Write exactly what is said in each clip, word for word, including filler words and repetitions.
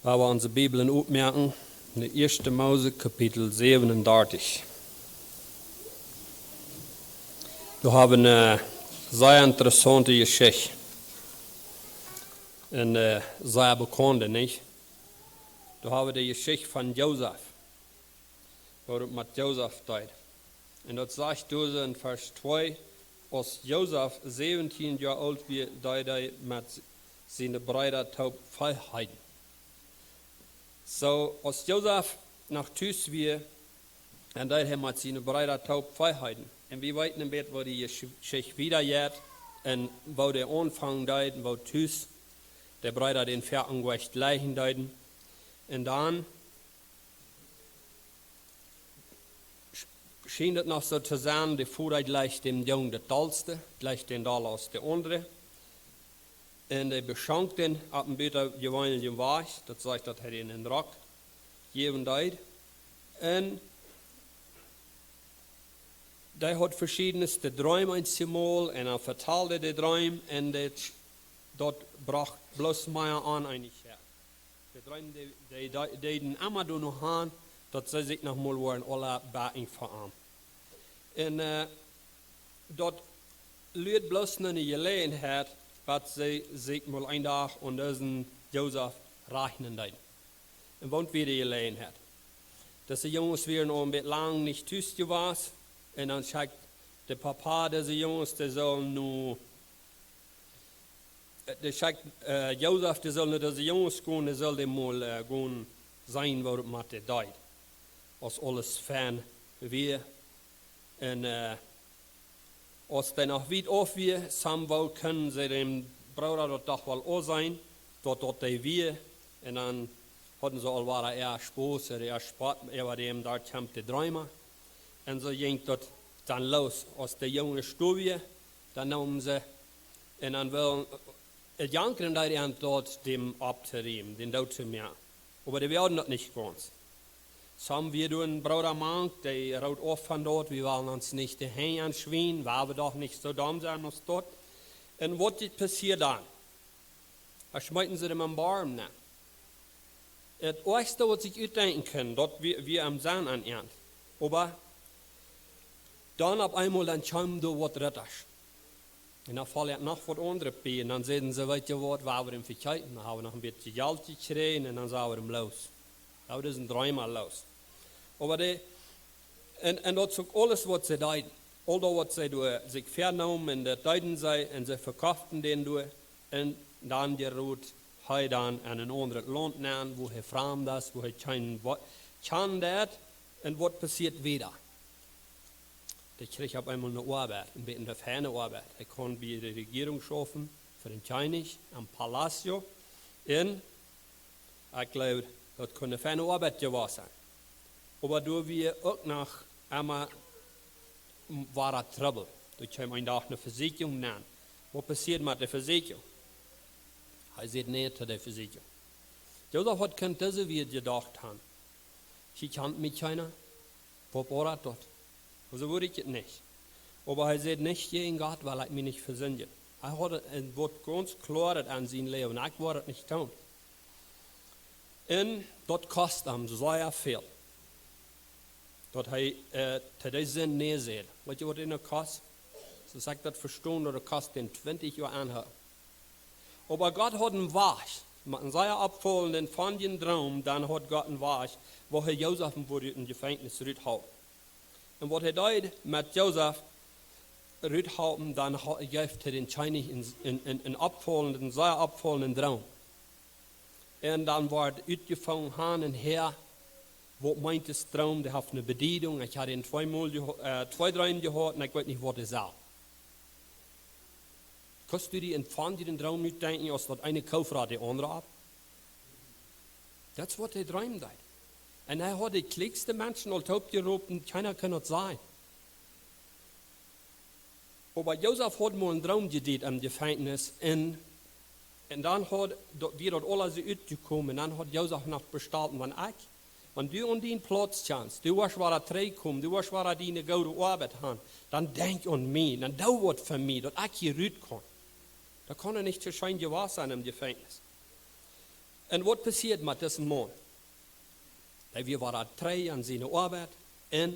Wan wie onse Bibeln opmoaken, de ieeschte Mose, Kapitel säwenundartich. Doa hab wie eene sea interessaunte Jeschicht. Eene, äh, sea bekaunde, nich? Doa hab wie de Jeschicht von Josef. Woo daut met Josef deed. Un daut sajcht doa soo en Varsch twee: Aus Josef säwentieen Joa oolt wia, deed hee met siene Breeda toop Vee heeden. Soo, aus Josef noch tus wia, dan deed hee met siene Breeda toop Vee heeden. Un wie weeten een bät, woo dee Jesch-, Jeschicht wieda jeit un woo dee aunfangen deed un woo tus de Breeda dän Vee aum Wajch läajen deeden. Un dan sch-, schient et noch soo to sennen, de Voda jleicht däm Jung daut dollste, jleicht dän dolla aus de aundre. Un dee beschank dän opp een bät jeweenlichen Wajch, daut sajcht, daut hee dän een Rock jäwen deed. Un dee haud veschiedne Dreem eemol, un dan vetald hee de Dreem, un daut, daut brocht bloos mea Oneenichkjeit. De Dreem, dee, dee, dee, dee deeden emma doano han, daut see sikj noch mol wudden aula bäden fa am. Un, äh, daut luad bloos no eene Jeläajenheit, waut see sikj mol een Dach aun disen Josef rajchten deeden. Un waut wia de Jeläajenheit? Dise Junges wieren aul een bät lang nich tus jewast. Un dan schekjt de Papa dise Junges, dee sullen nu äh, dee schekjt, äh, Josef, dee sull no dise Junges gonen, dee sull dee mol, äh, gonen seenen, woo daut met dee deed. Aus aules fein wia. Un, äh, aus dee noch wiet auf wia, somehow kunnen see däm Brooda daut doch woll aunseenen, daut daut dee wia. Un dan hauden see aul wada äa Spos, äa Spott, äwa däm doa kjemt de Dreem. Un soo jinkj daut dan loos. Aus de Junges doa wia, dan neemen see, un dan wullen, äh, jankren dee aun daut, däm opptorieemen, dän doot to moaken. Oba dee wullen daut nich gaunz. Somehow wia doa een Brooda mank, dee root auf von daut: "Wie wellen ons nich de Henj aunschwienen, wiels wie doch nich soo domm sent aus daut." Un waut dit passieed dan? Doa schmeeten see däm em Borm nenn. Daut oajste, waut see sikj utdenkjen kunnen, daut wia, wia em Senn aun äant. Oba dan opp eemol dan kjeem doa waut Retasch. Un dan foll noch waut aundret bie. Un dan säden see: "Weetst du waut, wie haben am vekjeepen, dan haben wie noch een bät Jelt jekjräajen un dan sent wie am loos." Daut es een Dreem loos. Oba dee, un, un daut es uk aules, waut see deeden. Aul daut, waut see doa sikj väanämen, un daut deeden see, un see vekoften dän doa. Un dan jeroot hee dan aun een aundret Launt nenn, wua hee framd es, wua hee kjeen Wieet kjand. Un waut passieed wieda? Dee kjrieech opp eemol eene Oabeit, een bät eene feine Oabeit. Hee kunn bie de Rejierunk schaufen, fa dän Kjennich, aum Palacio. Un ekj jleew, daut kunn eene feine Oabeit jewast sennen. Oba doa wia uk noch emma wia Trubbel. Doa kjeem een Dach eene Vesieekjunk nenn. Waut passieed met de Vesieekjunk? Hee säd nä to de Vesieekjunk. Josef haud kunt dise Wieed jedocht haben: "Hia kjant mie kjeena. Waut woat daut?" Soo wudd ekj et nich. Oba hee säd: "Nich jäajen Gott well ekj mie nich vesindjen." Hee haud een waut gaunz kloaret aun sien Läwen: "Ekj woa daut nich doonen." Un daut kost am sea väl, daut hee, äh, to dee Sind nä säd. Weetst du, waut daut noch kost? Soo aus ekj daut vestonen, daut kost dän twintich Joa aunhoolen. Oba Gott haud een Wajch, met een sea oppfaulenden von dän Droom, dan haud Gott een Wajch, woo hee Josef wudd ut daut Jefenkjnis rutholen. Un waut hee deed met Josef rutholen, dan ha-, jeef hee dän Kjennich een, een, een, een oppfaulenden, sea oppfaulenden Droom. Un dan wort utjefungen han un häa, waut meent dis Droom, dee haft eene Bediedunk. Ekj haud dän twee mol jeho-, äh, twee Dreem jehaut un ekj weet nich, waut dee saj. Kaust du die een von dän Droom utdenkjen, aus daut eene Koof rad de aundre opp? Daut es waut hee dreemd deed. Un hee haud de kjlikjste Menschen aul toopjeropen, kjeena kunn daut sajen. Oba Josef haud mol een Droom jehaut em Jefenkjnis un, un dan haud daut, wia daut aules utjekomen, un dan haud Josef noch bestalt: "Wan ekj, wan du aun dän Plauz kjemst, du woascht wada trigjkomen, du woascht wada diene goode Oabeit haben, dan denkj aun mie, dan doo waut fa mie, daut ekj hia rut kaun." Daut kunn nich too scheen jewast sennen em Jefenkjnis. Un waut passieet met disen Maun? Hee wia wada trigj aun siene Oabeit un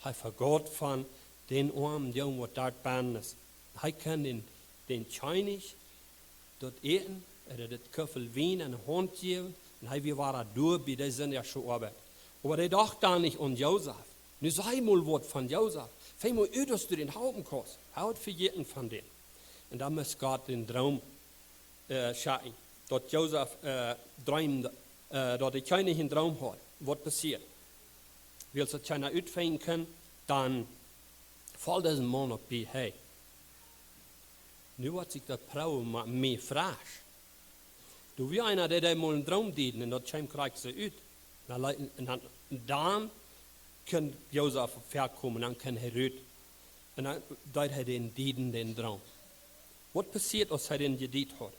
hee vegaut von dän oamen Jung, waut doa bennen es. Hee kunn dän, dän Kjennich daut Äten, ooda daut Kuffel Wien enne Haunt jäwen, un hee wia wada doa bie dee sinndagsche Oabeit. Oba dee docht dan nich aun Josef. Nu saj mol waut von Josef. Finj mol ut, daut du dän halpen kaust. Hee haud vejäten von dän. Un dan must Gott dän Droom, äh, schekjen, daut Josef, äh, dreemd, äh, daut de Kjennich een Droom haud. Waut passieet? Wiels daut kjeena utfinjen kunn, dan foll disen Maun opp bie, hey, nu woat sikj daut Proowen met mie fresch. Doa wia eena, dee deed mol een Droom dieden un daut kjeem krakjt soo ut. Dan, lei- un dan, dan kunn Josef väakomen, dan kunn hee rut. Un dan deed hee dän dieden dän Droom. Waut passieet, aus hee dän jedieet haud?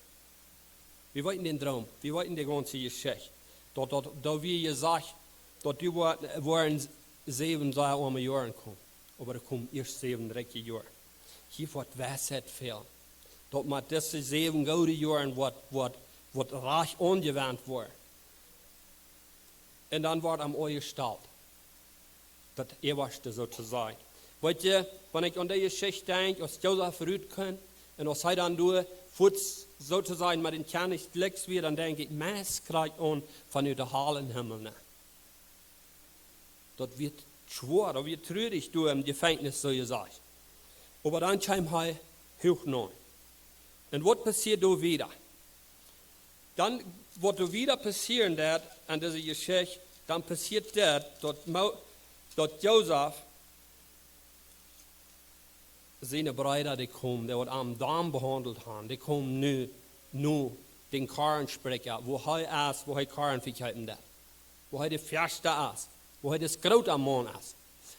Wie weeten dän Droom, wie weeten de gaunze Jeschicht. Daut, daut, daut wia jesajcht, daut doa woa-, woaren säwen sea oame Joaren komen. Oba doa komen ieescht säwen rikje Joaren. Hia woat Weisheit fälen. Daut met dise säwen goode Joaren woat, woat, woat rajcht aunjewendt woaren. Un dan woat am aunjestalt. Daut äwaschte, soo to sajen. Weet jie, wan ekj aun dee Jeschicht denkj, aus Josef rut kunn, un aus hee dan doa fuaz, soo to sajen, met dän Kjennich jlikj wia, dan denkj ekj, meist krakjt aun von ut de Hal em Himmel, nä? Daut wia schwoa, daut wia trurich, doa em Jefenkjnis, soo jesajcht. Oba dan kjeem hee huach no. Un waut passieet doa wieda? Dan, waut doa wieda passieren deed aun dise Jeschicht, dan passieet daut, daut Mo-, daut Josef siene Breeda, dee komen, dee waut am dan behaundelt haben, dee komen nu, nu dän Kornsprakja, wua hee es, wua hee Korn vekjeepen deed. Wua hee de Ieeschte es, wua hee de groota Maun es.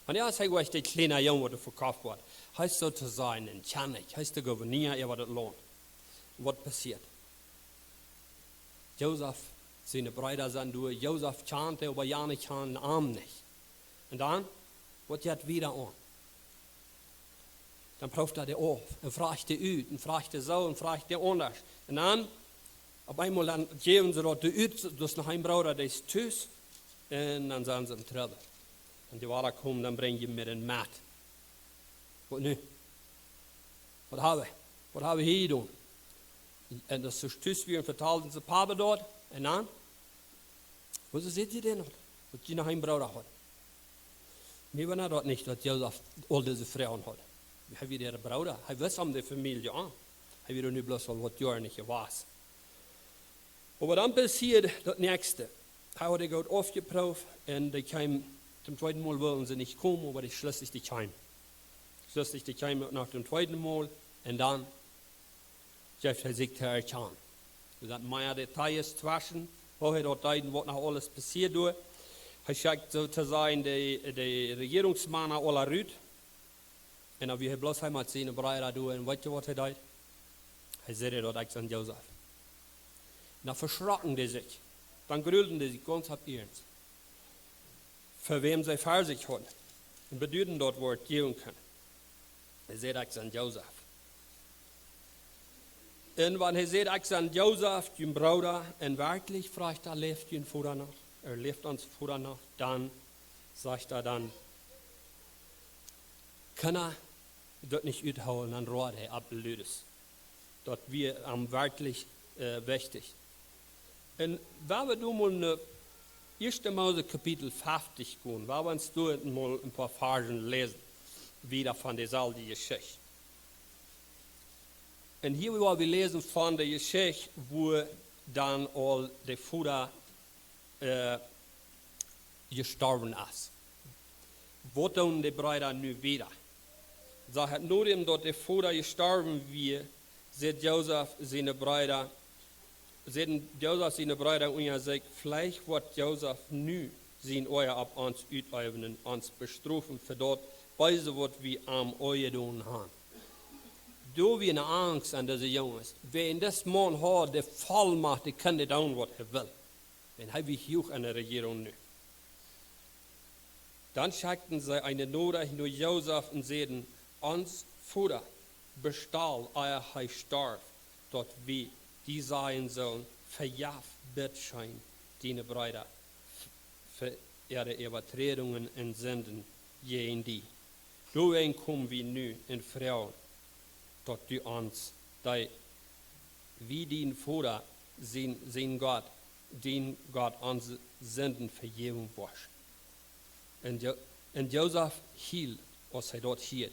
Un jo, aus hee wia de kjliena Jung, waut doa vekoft woat. Hee es soo to sajen een Kjennich, hee es de Gouverneur äwa daut Launt. Waut passieet? Josef siene Breeda sent doa, Josef kjant hee, oba jana kjanen am nich. Un dan, waut jeit wieda aun? Dan proowt hee dee auf, un froagt dee ut, un froagt dee soo, un froagt dee aundasch. Un dan, opp eemol dan jäwen see daut doa ut, daut noch een Brooda, dee es tus, un dan sent see em Trubbel. Un dee wada komen, dan brinjen see am met. Waut nu? Waut hab wie? Waut hab wie hia jedonen? Un aus see tus wieren, vetalden see Papa daut. Un dan? Woo seet jie dän noch? Daut jie noch een Brooda hauden. Mie wundad daut nich, daut Josef aul dise Froagen haud. Hee wia de Brooda. Hee wist om de Famielje aun. Hee wia nu bloos aul waut Joaren nich jewast. Oba dan passieed daut näakjste. Hee haud dee goot aufjeprooft un dee kjeem, tom tweeden Mol wullen see nich komen, oba dee schlieslich dee kjeem. Schlieslich dee kjeem noch tom tweeden Mol un dan jeef hee sikj to erkjanen. Doa sent mea Details tweschen, woo hee daut deed un waut noch aules passieed doa. Hee schekjt, soo to sajen, de, de Rejierungsmana aula rut. Un dan wia hee bloos hee met siene Breeda doa. Un weet jie, waut hee deed? Hee säd daut: "Ekj sie Josef." Un dan veschrocken dee sikj. Dan grulden dee sikj gaunz opp iernst, fa wäm see ver sikj hauden. Un bedeeden daut Wuat jäwen kunnen. Hee säd: "Ekj sie Josef." Un wan hee säd: "Ekj sie Josef, jun Brooda", un werkjlich froagt hee: "Läft jun Voda noch? Läft ons Voda noch?" Dan sajcht hee dan, kunn hee daut nich uthoolen, dan road hee opp ludes. Daut wia am werkjlich, äh, wichtich. Un wan wie nu mol no ieeschte Mose Kapitel fefftich gonen, wan wie ons doa mol een poa Varzen läsen, wieda von deeselwje Jeschicht. Un hia woa wie läsen von de Jeschicht, wua dan aul de Voda, äh, jestorwen es. Waut doonen de Breeda nu wieda? Sajcht et: "Nodäm daut de Voda jestorwen wia, säd Josef siene Breeda, säden Josef siene Breeda unja sikj: Veleicht woat Josef nu sien Oaja opp ons uteewen un ons bestrofen fa daut Beese, waut wie am aunjedonen haben." Doa wia eene Angst aun dise Junges. Wäajen dis Maun haud de Vollmacht, dee kunn doonen, waut hee wull. Wan hee wia huach enne Rejierunk nu. Dan schekjten see eene Norecht no Josef un säden: "Ons Voda bestald, ea hee storf, daut wie die sajen sullen: Vejeff bitte scheen diene Breeda f-, fa äare Äwaträdungen un Sinden jäajen die. Doawäajen komen wie nu un froagen, daut du ons, dee wie dien Voda, sien, sien Gott, dien Gott, onse Sinden vejäwen woascht. Un Jo-, un Josef hield, aus hee daut hieed.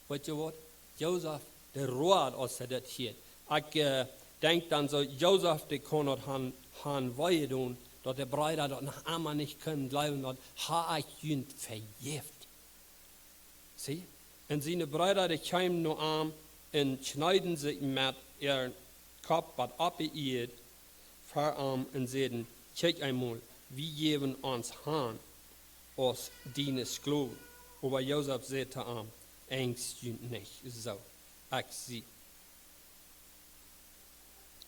Weet jie waut? Josef, dee road, aus hee daut hieed. Ekj, äh, denkj dan soo, Josef, dee kunn daut han, han wee doonen, daut de Breeda daut noch emma nich kunnen jleewen, daut ha ekj junt vejäft. See? Un siene Breeda, dee kjeemen no am un kjneeden sikj met äaren Kopp bat opp de Ieed ver am un säden: "Kjikj eemol, wie jäwen ons han aus diene Sklowen." Oba Josef säd to am: "Enjst junt nich soo. Ekj sie,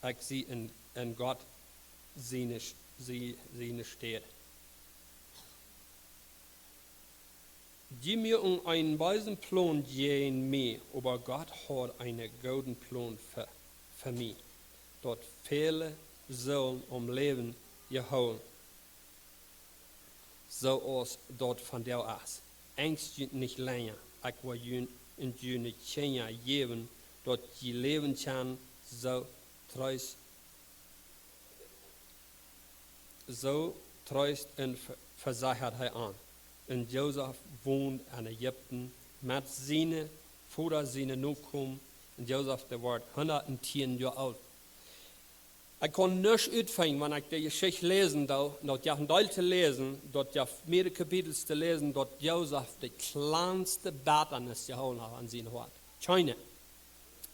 ekj sie en, en Gott siene, sie-, siene Städ. Jie muaken eenen beesen Plon jäajen mie, oba Gott haud eenen gooden Plon fa, fa mie, daut väle sullen om Läwen jehoolen, soo aus daut vondoag es. Enjst junt nich lenja. Ekj woa junt un june Kjinja jäwen, daut jie läwen kjennen, soo treest Soo treest un ve-, vesechat hee an." Un Josef wond en Ägipten met siene Voda siene Nokomen. Un Josef, dee wort hundat un tieen Joa oolt. Ekj kaun nuscht utfinjen, wan ekj de Jeschicht läsen doo, daut jeft een Deel to läsen, daut jeft mearere Kapitels to läsen, daut Josef de kjlanste Bettanis jehoolen haud aun sien Hoat. Kjeene.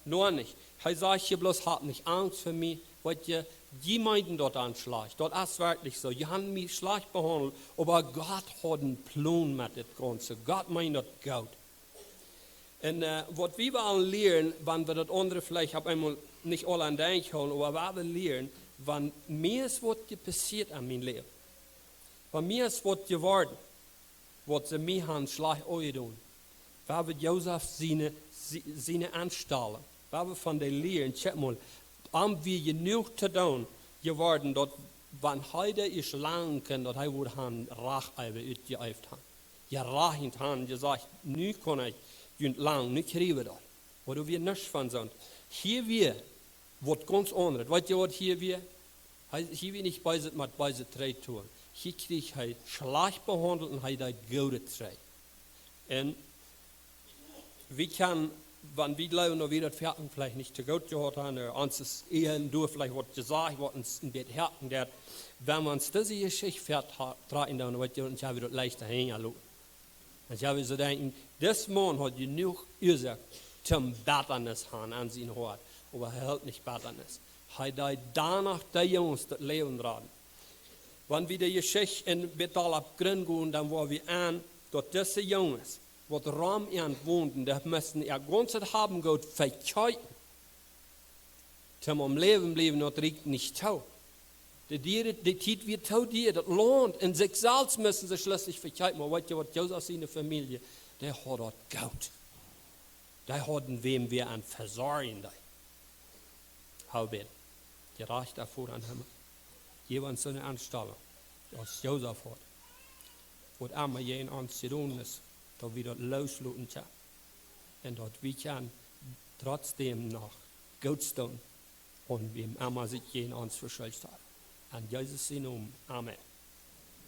Noch nich. Hee sajcht hia bloos: "Hab nich Angst fa mie." Weet jie, jie meenen daut dan schlajcht. Daut es werkjlich soo. Jie han mie schlajcht behaundelt, oba Gott haud een Plon met dit Gaunze. Gott meent daut goot. Un, äh, waut wie wellen lieren, wan wie daut aundre veleicht opp eemol nich aul aun denkj hoolen, oba waut wie lieren, wan mie es waut jepassieet aun mien Läwen, wan mie es waut jeworden, waut see mie han schlajcht aunjedonen. Woo wie Josef siene, sie-, siene Enstalen, woo wie von dee lieren, kjikj mol, am wia jenuach to doonen jeworden, daut wan hee dee ieescht lanjen kunn, daut hee wudd han Rach äwa utjeeeft han. Jerajcht han, jesajcht: "Nu kaun ekj junt lanjen, nu kjrie wie daut." Oba doa wia nuscht von soont. Hia wia waut gaunz aundret. Weet jie waut hia wia? Hee, hia wia nich beeset met beeset trigjtun. Hia kjrieech hee schlajcht behaundelt un hee deed goodet trigj. Un wie kjennen, wan wie jleewen, daut wie daut Foaken veleicht nich too goot jehaut han, ooda ons es hia un doa veleicht waut jesajcht, waut ons een bät hakjen deit, wan wie ons dise Jeschicht vetrakjen, dan woat ons, jo, wie daut leicht hinjaloten. Dan woa wie soo denkjen: "Dis Maun haud jenuach Uasoak toom Bettanis han aun sien Hoat, oba hee hilt nich Bettanis. Hee deed doano de Junges daut Läwen raden." Wan wie de Jeschicht een bät opp Grunt gonen, dan woa wie seenen, daut dise Junges, waut rom an wonden, dee musten äa gaunzet Haben un Goot vekjeepen, toom om Läwen bliewen, daut rieekjt nich too. De Dieren, de Tiet wia too dia, daut Launt un sikj selfst musten see schlieslich vekjeepen. Oba weet jie waut, Josef siene Famielje, dee haud daut goot. Dee hauden wäm, wäa an vesorjen deed. Hab wie jerajcht doafäa aun Himmel. Jeff ons soone Enstalunk aus Josef haud. Waut emma jäajen ons jedonen es, daut wie daut loosloten kjennen. Un daut wie kjennen trotzdäm noch Goots doonen aun wäm emma sikj jäajen ons veschuldicht haft. En Jesus sienen Nomen. Amen.